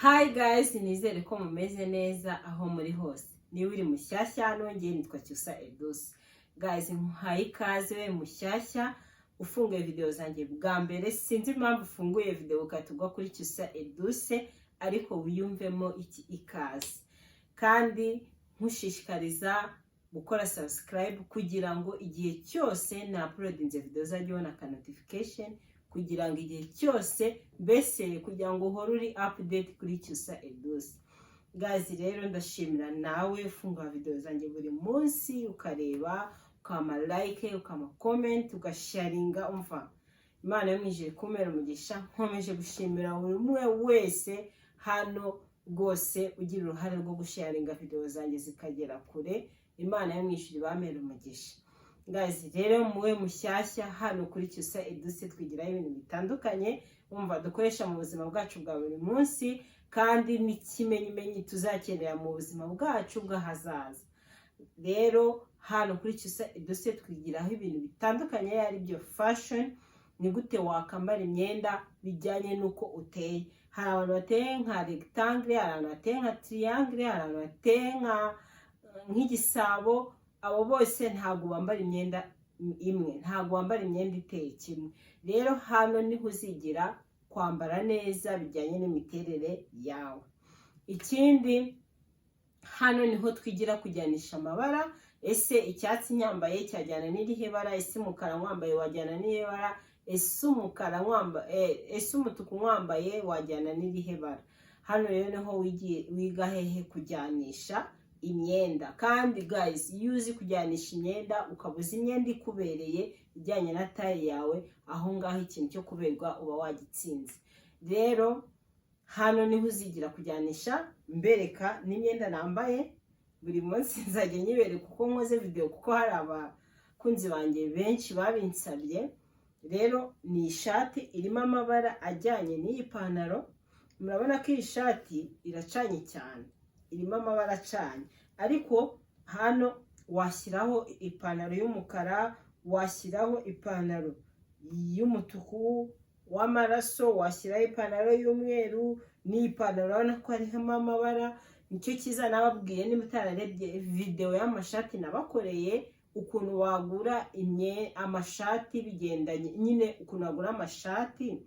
Hi guys, nizere ko mumeze neza aho muri hose. Niba uri mushyashya hano, ngiye nitwa Cyusa Edouce. Guys, nkuhaye ikaze we mushyashya ufunguye video zanjye bwa mbere. Sinzi impamvu ufunguye video ugahita ugwa kuri Cyusa Edouce, ariko wiyumvemo iki ikaze. Kandi nkushishikariza gukora subscribe kugira ngo igihe cyose na uploadinze video uzajye ubona aka notification, kugira ngo igihe cyose, mbese kugira ngo uhore uri update kuri Cyusa Edouce. Guys, rero ndashimira nawe ufungura video zanjye buri munsi ukareba, ukama like, ukama comment, ugasharinga. Umva, Imana yo mu ijuru ikumere umugisha. Nkomeje gushimira buri umwe wese hano rwose ugira uruhare rwo gusharinga video zanjye zikagera kure. Imana yo mu ijuru ibamere umugisha. Guys, rero muwe mushyashya hano kuri Cyusa Edouce, twigiraho ibintu bitandukanye, wumva, dukoresha mu buzima bwacu bwa buri munsi, kandi n'ikimenyimenyi tuzakenera mu buzima bwacu bw'ahazaza. Rero hano kuri Cyusa Edouce twigiraho ibintu bitandukanye, ari byo fashion: ni gute wakambara imyenda bijyanye n'uko uteye? Hari abantu bateye nka rectangle, hari abantu bateye nka triangle, hari abantu bateye nk'igisabo. Abo bose ntabwo bambara imyenda imwe, ntabwo bambara imyenda iteye kimwe. Rero hano niho uzigira kwambara neza bijyanye n'imiterere yawe. Ikindi, hano niho twigira kujyanisha amabara. Ese icyatsi nyambaye cyajyana n'irihe bara? Ese umukara mwambaye wajyana n'irihe bara? Ese umukara mwambaye, ese umutuku mwambaye wajyana n'irihe bara? Hano rero niho wiga hehe kujyanisha imyenda. Kandi guys, iyo uzi kujyanisha imyenda, ukaba uzi imyenda ikubereye ijyanye na taille yawe, aho ngaho ikintu cyo kuberwa uba wagitsinze. Rero hano niho uzigira kujyanisha. Mbereka n'imyenda nambaye buri munsi, nzajya nyibereka uko nkoze video, kuko hari abakunzi banjye benshi babinsabye. Rero ni ishati irimo amabara ajyanye n'iyi pantaro. Murabona ko iyi shati iracanye cyane, irimo amabara acanye, ariko hano washyiraho ipantaro y'umukara, washyiraho ipantaro y'umutuku w'amaraso, washyiraho ipantaro y'umweru n'ipantaro. Urabona ko harimo amabara. Nicyo cyiza nababwiye, niba utararebye videwo y'amashati nabakoreye, ukuntu wagura amashati bigendanye nyine, ukuntu wagura amashati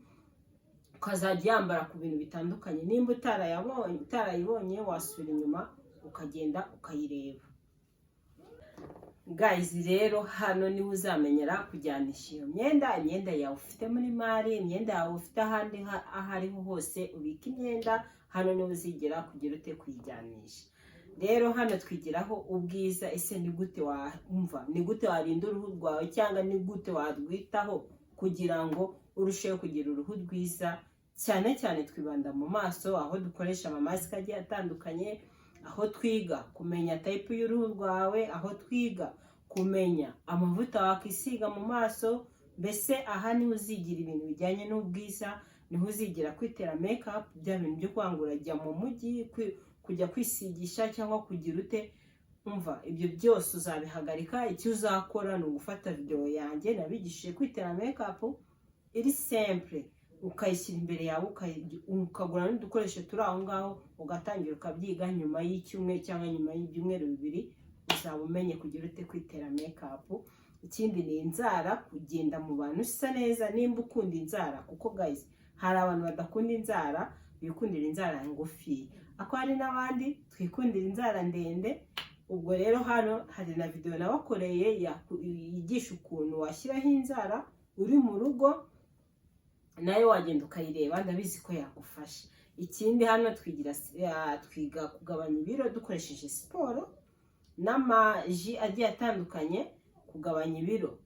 ukazajya uyambara ku bintu bitandukanye. Nimba utarayabonye, utarayibonye, wasubira inyuma ukagenda ukayireba. Guys, rero hano niho uzamenyera kujyanisha iyo myenda, imyenda yawe ufite muri mari, imyenda yawe ufite ahandi aho ariho hose ubika imyenda. Hano niho uzigera kugira ute? Kuyijyanisha. Rero hano twigiraho ubwiza. Ese ni gute wumva, ni gute warinda uruhu rwawe, cyangwa ni gute warwitaho kugira ngo urusheho kugira uruhu rwiza? Cyane cyane twibanda mu maso, aho dukoresha amamasike agiye atandukanye, aho twiga kumenya type y'uruhu rwawe, aho twiga kumenya amavuta wakwisiga mu maso. Mbese aha niho uzigira ibintu bijyanye n'ubwiza, niho uzigira kwitera makeup, bya bintu byo kwangura jya mu mujyi kujya kwisigisha cyangwa kugira ute. Umva, ibyo byose uzabihagarika. Icyo uzakora ni ugufata videwo yanjye nabigishije kwitera makeup iri simple, ukayishyira imbere yawe, ukagura n'udukoresho turi aho ngaho, ugatangira ukabyiga. Nyuma y'icyumweru cyangwa nyuma y'ibyumweru 2 uzaba umenye kugira ute? Kwitera makeup. Ikindi ni inzara, kugenda mu bantu usa neza, nimba ukunda inzara, kuko guys, hari abantu badakunda inzara, bikundira inzara ngufi, ako hari n'abandi twikundira inzara ndende. Ubwo rero hano hari na videwo nabakoreye yigisha ukuntu washyiraho inzara uri mu rugo, nayo wagenda ukayireba, ndabizi ko yagufasha. Ikindi, hano twigira twiga kugabanya ibiro dukoresheje siporo n'amaji agiye atandukanye. Kugabanya ibiro,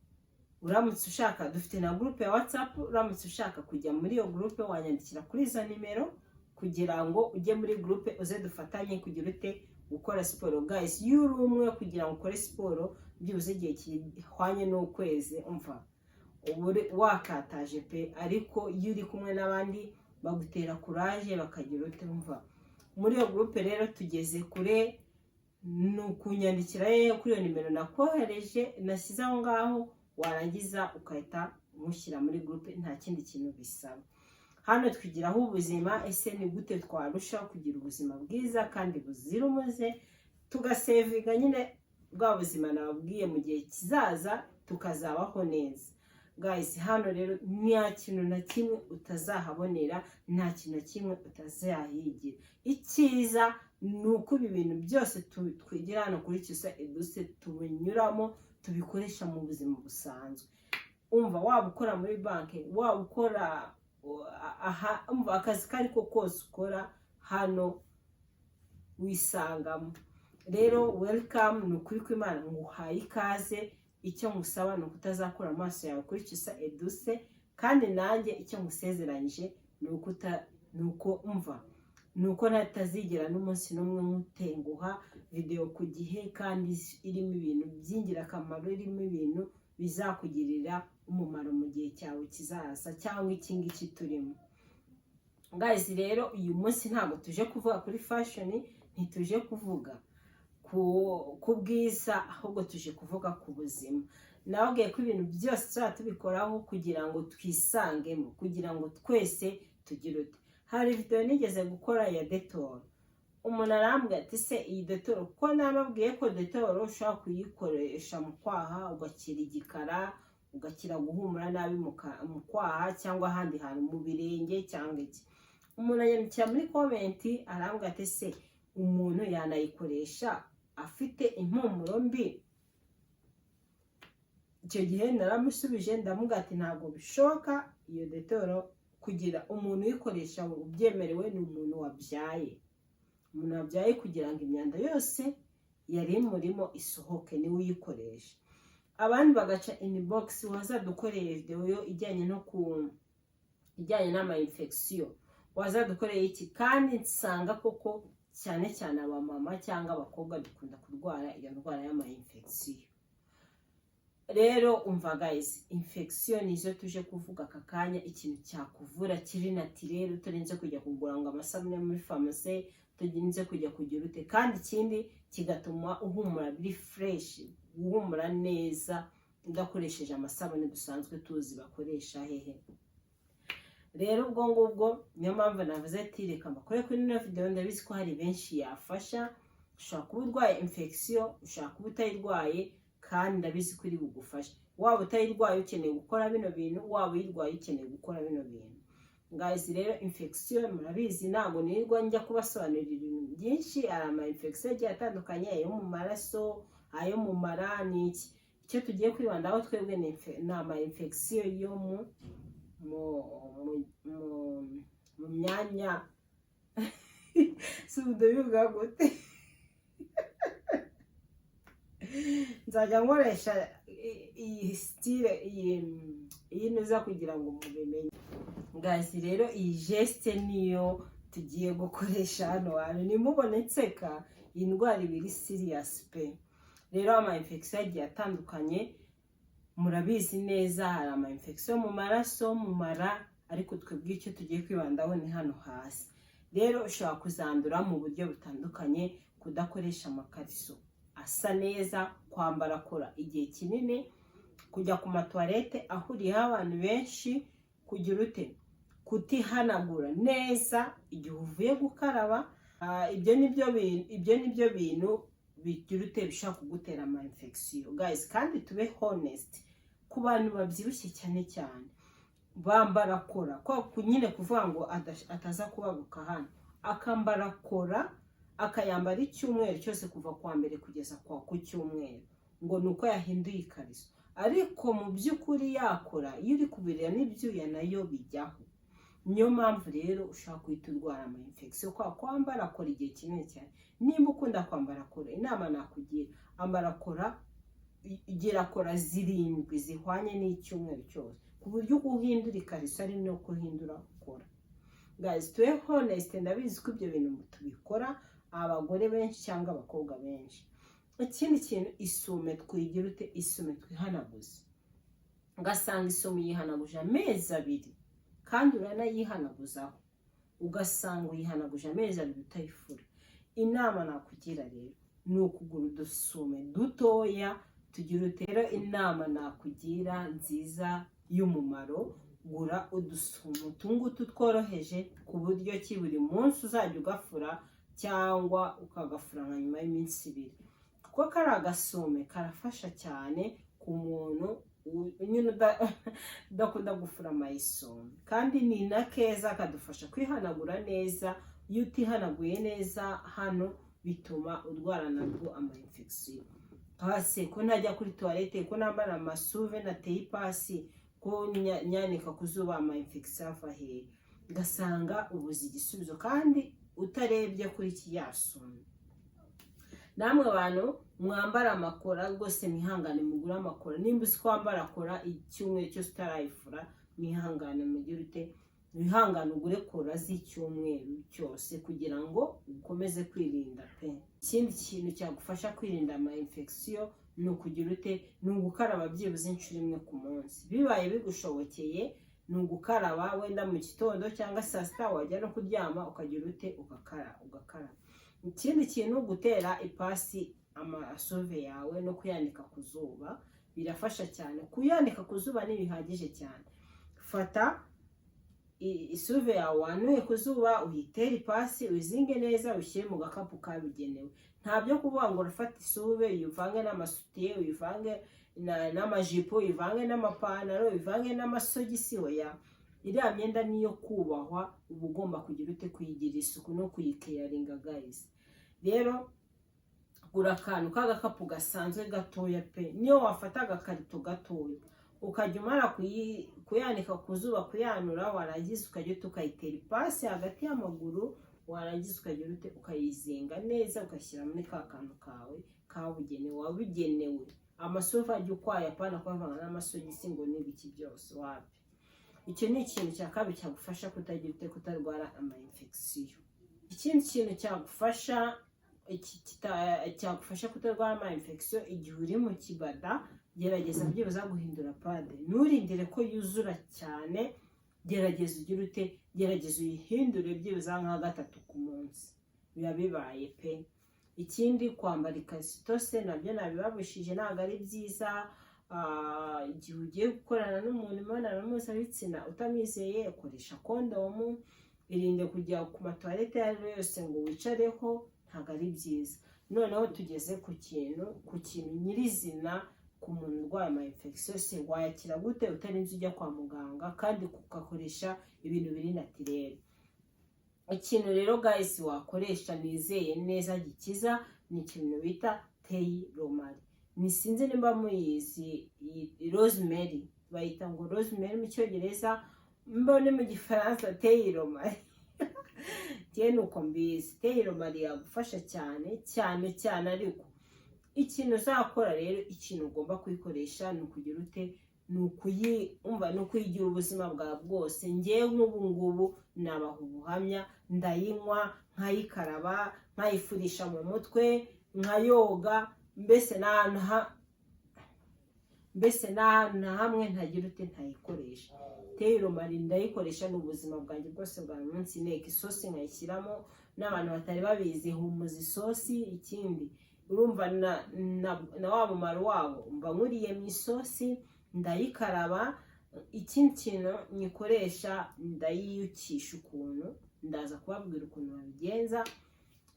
uramutse ushaka, dufite na groupe ya WhatsApp. Uramutse ushaka kujya muri iyo groupe, wanyandikira kuri izo nimero kugira ngo ujye muri groupe, uze dufatanye kugira ute? Gukora siporo. Guys, iyo uri umwe, kugira ngo ukore siporo byibuze igihe gihwanye n'ukwezi, umva, uba uri wakataje pe. Ariko iyo uri kumwe n'abandi, bagutera courage, bakagira ute? Umva, muri iyo groupe rero tugeze kure. Ni ukunyandikira ye kuri iyo nimero nakohereje, nashyize aho ngaho, warangiza ugahita umushyira muri groupe. Nta kindi kintu bisaba. Hano twigiraho ubuzima. Ese ni gute twarushaho kugira ubuzima bwiza kandi buzira umuze, tugasavinga nyine bwa buzima nababwiye, mu gihe kizaza tukazabaho neza? Guys, hano rero nta kintu na kimwe utazahabonera, nta kintu na kimwe utazahigira. Icyiza ni uko ibi bintu byose twigira hano kuri Cyusa Edouce tubinyuramo, tubikoresha mu buzima busanzwe. Umva, waba ukora muri banki, waba ukora aha, umva, akazi ko ariko kose ukora, hano wisangamo. Rero welcome, ni ukuri kw'Imana nguhaye ikaze. Icyo ngusaba ni ukutazakura amaso yawe kuri Cyusa Edouce, kandi nanjye icyo ngusezeranyije ni uko, umva, ni uko natazigera n'umunsi n'umwe nkutenguha videwo ku gihe, kandi irimo ibintu by'ingirakamaro, irimo ibintu bizakugirira umumaro mu gihe cyawe kizaza cyangwa iki ngiki turimo. Guys, rero uyu munsi ntabwo tuje kuvuga kuri fashion, ntituje kuvuga ku bwiza, ahubwo tuje kuvuga ku buzima. Nababwiye ko ibintu byose tuzaba tubikoraho kugira ngo twisangemo, kugira ngo twese tugire ute. Hari videwo nigeze gukora ya Dettol, umuntu arambwira ati: "Se iyi Dettol?" Kuko nababwiye ko Dettol ushobora kuyikoresha mu kwaha ugakira igikara, ugakira guhumura nabi mu kwaha cyangwa ahandi hantu mu birenge cyangwa iki. Umuntu anyandikira muri comment arambwira ati: "Se umuntu yanayikoresha afite impumuro mbi?" Icyo gihe naramusubije, ndamubwira ati: "Ntabwo bishoboka." Iyo Dettol, kugira umuntu uyikoresha ubyemerewe ni umuntu wabyaye, umuntu wabyaye, kugira ngo imyanda yose yari imurimo isohoke, niwe uyikoresha. Abandi bagaca inbox: "Wazadukoreye videwo ijyanye no ku ijyanye n'ama infection, wazadukoreye iki?" Kandi nsanga koko cyane cyane abamama cyangwa abakobwa dukunda kurwara iyo ndwara y'ama infection. Rero umva guys, infection nizo tuje kuvuga aka kanya, ikintu cyakuvura kiri naturel, utarinze kujya kugura ngo amasabune muri farumasi, utarinze kujya kugira ute, kandi ikindi kigatuma uhumura biri fresh, uhumura neza, udakoresheje amasabune dusanzwe tuzi bakoresha hehe. Rero ubwo ngubwo niyo mpamvu navuze ati: "Reka mbakore kuri ino videwo." Ndabizi ko hari benshi yafasha. Ushobora kuba urwaye infection, ushobora kuba utayirwaye, kandi ndabizi ko iri bugufashe. Waba utayirwaye ukeneye gukora bino bintu, waba uyirwaye ukeneye gukora bino bintu. Guys, rero infection murabizi, ntabwo nirirwa njya kubasobanurira ibintu byinshi. Hari ama infection agiye atandukanye, ayo mu maraso, ayo mu mara n'iki. Icyo tugiye kwibandaho twebwe ni ama infection yo mu myanya, si ndabivuga gute? Nzajya nkoresha iyi style, iyi ntuza, kugira ngo mubimenye. Guys, rero iyi geste niyo tugiye gukoresha hano hantu. Nimubone nseka, iyi ndwara iba iri serious pe. Rero ama infection agiye atandukanye murabizi neza, hari ama infection mu maraso, mu mara, ariko twebwe icyo tugiye kwibandaho ni hano hasi. Rero ushobora kuzandura mu buryo butandukanye: kudakoresha amakariso asa neza, kwambara kora igihe kinini, kujya ku matuwarete ahuriyeho abantu benshi, kugira ute, kutihanagura neza igihe uvuye gukaraba. Ibyo ni byo bintu bigira ute, bishobora kugutera ama infection. Guys, kandi tube honest, ku bantu babyibushye cyane cyane bambara kora, kwa nyine kuvuga ngo ataza kubabuka hano, akambara kora, akayambara icyumweru cyose kuva kuwa mbere kugeza ku cyumweru, ngo ni uko yahinduye ikariso. Ariko mu by'ukuri yakora, iyo uri kubirira n'ibyuya nayo bijyaho. Niyo mpamvu rero ushobora guhita urwara ama infection kwa kwambara kora igihe kinini cyane. Nimba ukunda kwambara kora, inama nakugira, ambara kora, gira kora zirindwi zihwanye n'icyumweru cyose, ku buryo uko uhindura ikariso ari no uhindura kora. Guys, tube honest, ndabizi ko ibyo bintu tubikora, abagore benshi cyangwa abakobwa benshi. Ikindi kintu, isume twigira ute, isume twihanaguze, ugasanga isume yihanaguje amezi 2, kandi uranayihanaguzaho, ugasanga uyihanaguje amezi 2 utayifura. Inama nakugira rero ni ukugura udusume dutoya tugira ute. Rero inama nakugira nziza y'umumaro Gura udusume utungutu tworoheje, ku buryo ki buri munsi uzajya ugafura cyangwa ukagafura nka nyuma y'iminsi 2, kuko kari agasume karafasha cyane ku muntu nyine udakunda gufura amayisume, kandi ni na keza, kadufasha kwihanagura neza. Iyo utihanaguye neza hano, bituma urwara nabwo ama infection. Hasi ko ntajya kuri toilette, ko nambara amasuve, nateye ipasi, ko nyanika ku zuba, ama infection ava hehe? Ugasanga ubuze igisubizo kandi utarebye kuri kiyasume. Namwe bantu mwambara amakora, rwose mwihangane mugure amakora. Nimba uzi ko wambara kora icyumweru cyose utarayifura, mwihangane mugire ute, wihangane ugure kora z'icyumweru cyose kugira ngo ukomeze kwirinda pe. Ikindi kintu cyagufasha kwirinda ama infection ni ukugira ute? Ni ugukaraba byibuze inshuro imwe ku munsi. Bibaye bigushobokeye, ni ugukaraba wenda mu gitondo cyangwa saa sita, wajya no kuryama ukagira ute? Ugakaraba. Ikindi kintu, gutera ipasi amasove yawe no kuyanika ku zuba birafasha cyane. Kuyanika ku zuba ntibihagije cyane. Fata isuve yawe wanuye ku zuba, uyitere ipasi, uyizinge neza, ushyire mu gakapu kabigenewe. Nta byo kuvuga ngo urafata isuve uyivange n'amasutiye, uyivange n'amajipo, uyivange n'amapantaro, uyivange n'amasogisi. Oya, iriya myenda niyo kubahwa. Uba ugomba kugira ute? Kuyigira isuku no kuyikeyaringa, guys. Rero gura akantu k'agakapu gasanzwe gatoya pe. Niyo wafata agakarito gatoya, ukajya umara kuyanika ku zuba, kuyanura, warangiza ukajya uhita ukayitera ipasi hagati y'amaguru, warangiza ukagira ute? Ukayizinga neza, ugashyira muri ka kantu kawe kabugenewe wabugenewe. Amasofa ajya ukwayo, apana kuyavanga n'amasogisi ngo n'ibiki byose, wapi. Icyo ni ikintu cya kabiri cyagufasha kutagira ute? Kutarwara ama infection. Ikindi kintu cyagufasha cyagufasha kutarwara ama infection, igihe uri mu kibada, gerageza byibuze guhindura pad. Nturindire ko yuzura cyane. Gerageza ugire ute? Gerageza uyihindure byibuze nka gatatu ku munsi, biba bibaye pe. Ikindi, kwambara ikariso itose nabyo nabibabujije, ntabwo ari byiza. Igihe ugiye gukorana n'umuntu imibonano mpuzabitsina utamwizeye, koresha kondomu. Irinde kujya ku matoilette ayo ari yo yose ngo wicareho, ntabwo ari byiza. Noneho tugeze ku kintu nyirizina. Ku muntu urwaye ama infection se, wayakira gute utarinze ujya kwa muganga kandi ugakoresha ibintu biri naturel? Ikintu rero, guys, wakoresha nizeye neza gikiza ni ikintu bita thé romarin. Ni sinzi nimba muyizi iyi rosemary, bayita ngo rosemary mu Cyongereza, mbone mu Gifaransa thé romarin. Njyewe ni uko mbizi. Thé romarin yagufasha cyane cyane cyane. Ariko ikintu uzakora rero, ikintu ugomba kuyikoresha ni ukugira ute? Ni ukuyumva, ni ukuyigira ubuzima bwawe bwose. Ngewe nk'ubu ngubu nabaha ubuhamya, ndayinywa, nkayikaraba, nkayifurisha mu mutwe, nkayoga, mbese na hamwe ntagira ute? Ntayikoresha. Thé romarin ndayikoresha, ni ubuzima bwanjye bwose bwa buri munsi. Nteka isosi nkayishyiramo, n'abantu batari babizi, humuza isosi. Ikindi, urumva na wa mumaro wabo mba nkuriye mu isosi, ndayikaraba. Ikindi kintu nyikoresha, ndayiyukisha ukuntu, ndaza kubabwira ukuntu babigenza.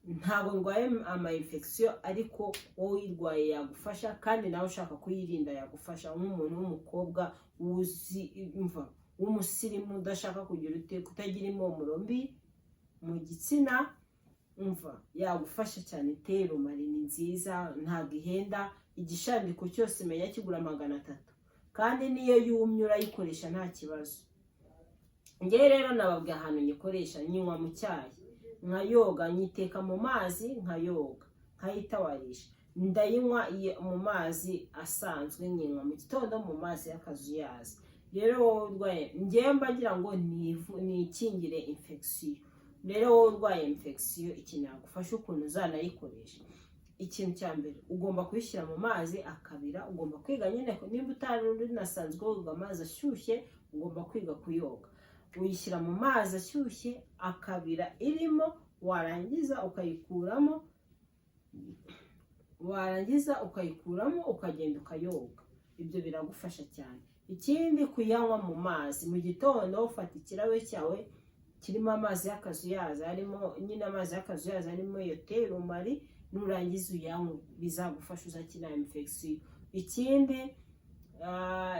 Ntabwo ndwaye ama infection, ariko wowe uyirwaye yagufasha, kandi nawe ushaka kuyirinda yagufasha. Nk'umuntu w'umukobwa wuzi imva w'umusirimu, udashaka kugira ute? Kutagira impumuro mbi mu gitsina, umva, yagufasha cyane. Thé romarin ni nziza, ntabwo ihenda. Igishandiko cyose menya kigura 300, kandi niyo yumye urayikoresha nta kibazo. Ngewe rero nababwiye ahantu nyikoresha: nyinywa mu cyayi, nkayoga, nyiteka mu mazi nkayoga, nkayitawarisha. Ndayinywa mu mazi asanzwe, nyinywa mu gitondo mu mazi y'akazuyazi. Rero wowe urwaye, ngewe mba ngira ngo nikingire infection. Rero wowe urwaye infection, ikintu yagufasha, ukuntu uzanayikoresha, ikintu cya mbere, ugomba kuyishyira mu mazi akabira. Ugomba kwiga nyine, nimba utari unasanzwe woga amazi ashyushye, ugomba kwiga kuyoga. Uyishyira mu mazi ashyushye akabira irimo, warangiza ukayikuramo, ukagenda ukayoga. Ibyo biragufasha cyane. Ikindi, kuyanywa mu mazi mu gitondo. Ufata ikirahure cyawe kirimo amazi y'akazuyaza, harimo nyine amazi y'akazuyaza arimo iyo thé romarin, nurangiza uyanywe, bizagufasha, uzakira infection. Ikindi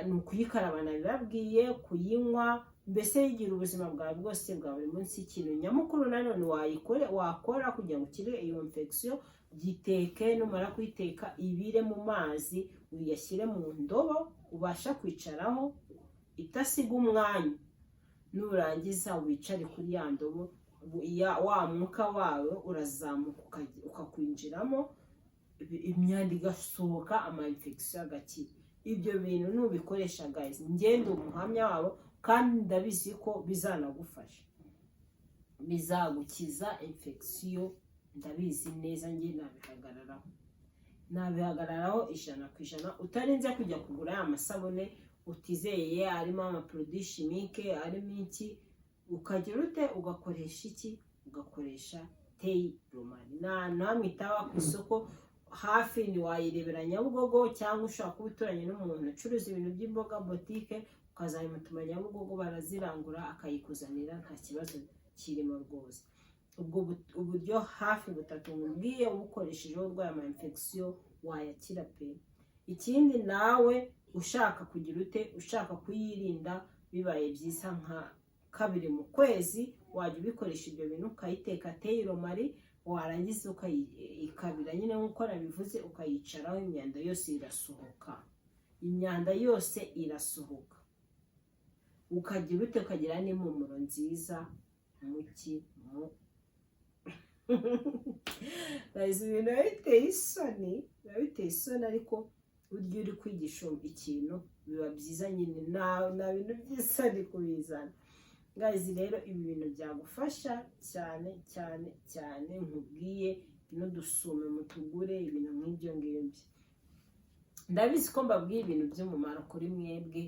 ni ukuyikaraba, nabibabwiye, kuyinywa, mbese yigira ubuzima bwawe bwose bwa buri munsi. Ikintu nyamukuru nanone wayikore wakora kugira ngo ukire iyo infection, giteke. Numara kuyiteka, ibire mu mazi, uyashyire mu ndobo ubasha kwicaraho idasiga umwanya. Nurangiza wicare kuri ya ndobo, wa mwuka wawe urazamuka ukakwinjiramo, imyanda igasohoka, ama infection agakira. Ibyo bintu nubikoresha, guys, ngende umuhamya wabo, kandi ndabizi ko bizanagufasha, bizagukiza infection. Ndabizi neza, njye nabihagararaho 100%, utarinze kujya kugura ya masabune utizeye arimo ama produits chimiques, arimo iki. Ukagira ute? Ugakoresha iki? Ugakoresha thé romarin. Nta hamwe itaba ku isoko, hafi ntiwayirebera Nyabugogo, cyangwa ushobora kuba uturanye n'umuntu ucuruza ibintu by'imboga, botike, ukazabimutuma Nyabugogo, barazirangura akayikuzanira, nta kibazo kirimo rwose. Ubwo uburyo hafi butatu nkubwiye, ubukoresheje urwaye ama infection wayakira pe. Ikindi, nawe ushaka kugira ute, ushaka kuyirinda, bibaye byiza nka kabiri mu kwezi wajya ubikoresha ibyo bintu, ukayiteka thé romarin, warangiza ikabira nyine nk'uko nabivuze, ukayicaraho, imyanda yose irasohoka, imyanda yose irasohoka. Ukagira ute? Ukagira n'impumuro nziza muki mu. Guys, ibintu biba biteye isoni, biba biteye isoni, ariko burya uri kwigisha ikintu biba byiza nyine, nta bintu by'isoni kubizana. Guys, rero ibi bintu byagufasha cyane cyane cyane nkubwiye, n'udusume mutugure, ibintu nk'ibyo ngibyo. Ndabizi ko mbabwiye ibintu by'umumaro kuri mwebwe.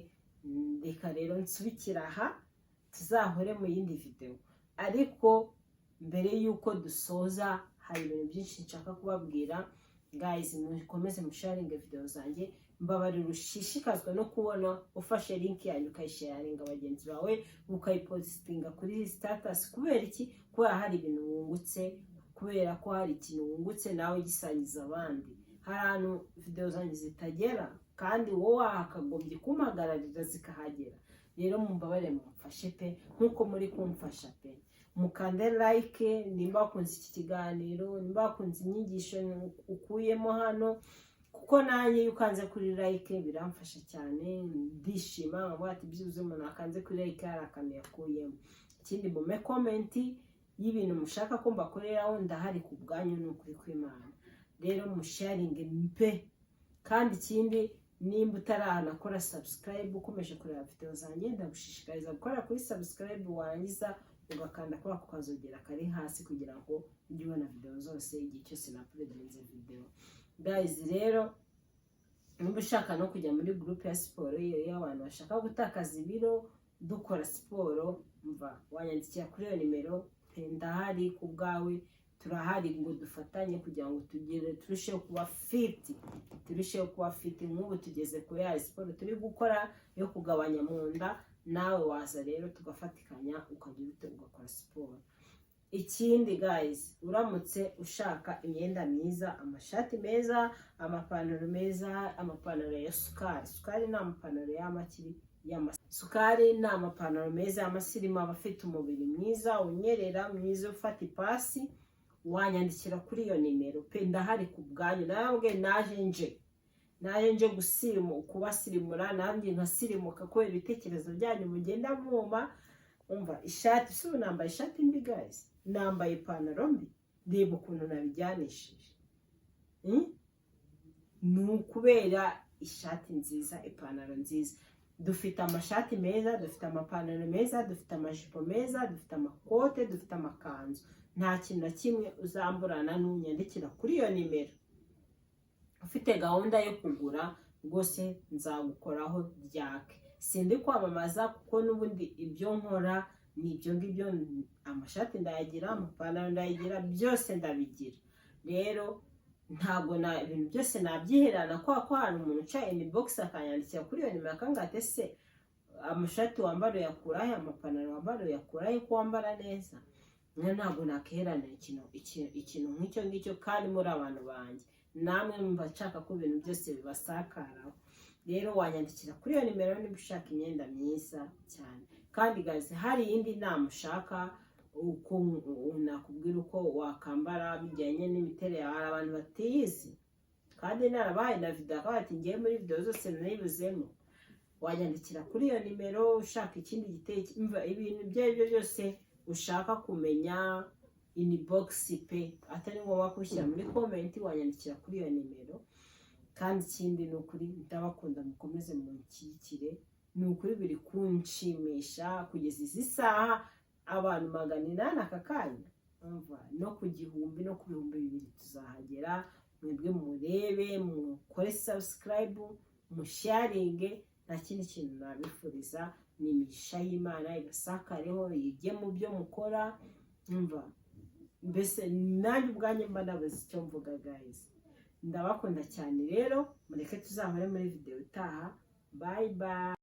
Reka rero nsubikire aha, tuzahure mu yindi videwo. Ariko mbere y'uko dusoza, hari ibintu byinshi nshaka kubabwira. Guys, mukomeze musharinge videwo zanjye. Mbabarira, ushishikazwa no kubona ufashe link yanjye ukayisharinga bagenzi bawe, ukayipositinga kuri status. Kubera iki? Kubera hari ibintu wungutse, kubera ko hari ikintu wungutse, nawe gisangiza abandi. Hari ahantu videwo zanjye zitagera, kandi wowe wakagombye kumpagararira zikahagera. Rero mumbabarire, mumfashe pe, nk'uko muri kumfasha pe. Mukande like nimba wakunze iki kiganiro, nimba wakunze inyigisho ukuyemo hano, kuko nanjye iyo ukanze kuri like biramfasha cyane, ndishima, nkavuga ati byibuze umuntu akanze kuri like hari akantu yakuyemo. Ikindi, mume comment y'ibintu mushaka ko mbakoreraho. Ndahari ku bwanyu, ni ukuri kw'Imana. Rero musharinge pe. Kandi ikindi, nimba utaranakora subscribe ukomeje kureba videwo zanjye, ndagushishikariza gukora kuri subscribe, warangiza ugakanda kuri ako kazogera kari hasi kugira ngo ujye ubona videwo zose igihe cyose na uploadinze videwo. Guys, rero nimba ushaka no kujya muri groupe ya siporo, iyo y'abantu bashaka gutakaza ibiro dukora siporo, mva wanyandikira kuri iyo nimero pe. Ndahari ku bwawe, turahari ngo dufatanye kugira ngo tugere turusheho kuba fit, turusheho kuba fit. Nk'ubu tugeze kuri ya siporo turi gukora yo kugabanya mu nda, nawe waza rero tugafatikanya, ukagira ute? Ugakora siporo. Ikindi, guys, uramutse ushaka imyenda myiza, amashati meza, amapantaro meza, amapantaro ya sukari, sukari ni amapantaro y'amakiri sukari, ni amapantaro meza y'amasirimu, aba afite umubiri mwiza unyerera, mwiza ufata ipasi, wanyandikira kuri iyo nimero pe. Ndahari ku bwanyu. Nabwe naje nje gusirimu, kubasirimura, nanjye nkasirimuka kubera ibitekerezo byanyu mugenda mwuma. Umva ishati, si ubu nambaye ishati mbi, guys? Nambaye ipantaro mbi? Reba ukuntu nabijyanishije. Ni ukubera ishati nziza, ipantaro nziza. Dufite amashati meza, dufite amapantaro meza, dufite amajipo meza, dufite amakote, dufite amakanzu. Nta kintu na kimwe uzamburana n'unyandikira kuri iyo nimero ufite gahunda yo kugura. Rwose nzagukoraho ryake. Sindi kwamamaza, kuko n'ubundi ibyo nkora ni ibyo ngibyo. Amashati ndayagira, amapantaro ndayagira, byose ndabigira. Rero Ntabwo na ibintu byose nabyiherana, kwa ko hari umuntu uca inbox akanyandikira kuri iyo nimero, akambwira ati: "Ese amashati wambara uyakurahe? Amapantaro wambara uyakurahe, ko wambara neza?" Rero ntabwo nakiherana ikintu nk'icyo ngicyo, kandi muri abantu banjye namwe mba nshaka ko ibintu byose bibasakaraho. Rero wanyandikira kuri iyo nimero niba ushaka imyenda myiza cyane. Kandi guys, hari iyindi nama ushaka uko nakubwira uko wakambara bijyanye n'imiterere yawe, hari abantu batiyizi kandi narabaye na video akaba ati ngiye muri video zose nayibuzemo, wanyandikira kuri iyo nimero. Ushaka ikindi gitekerezo, ibintu ibyo ari byo byose ushaka kumenya, inbox pe, atari ngombwa kubishyira muri comment, wanyandikira kuri iyo nimero. Kandi ikindi ni ukuri ndabakunda, mukomeze munshyigikire. Ni ukuri biri kunshimisha kugeza izi saha abantu 800 aka kanya, umva, no ku 1000 no ku 2000 tuzahagera. Mwebwe murebe, mukore subscribe, musharinge. Nta kindi kintu nabifuriza, ni imigisha y'Imana ibasakareho, yige mu byo mukora. Umva mbese, nanjye ubwanjye mba nabuze icyo mvuga. Guys, ndabakunda cyane. Rero mureke tuzahore muri video itaha. Bye bye.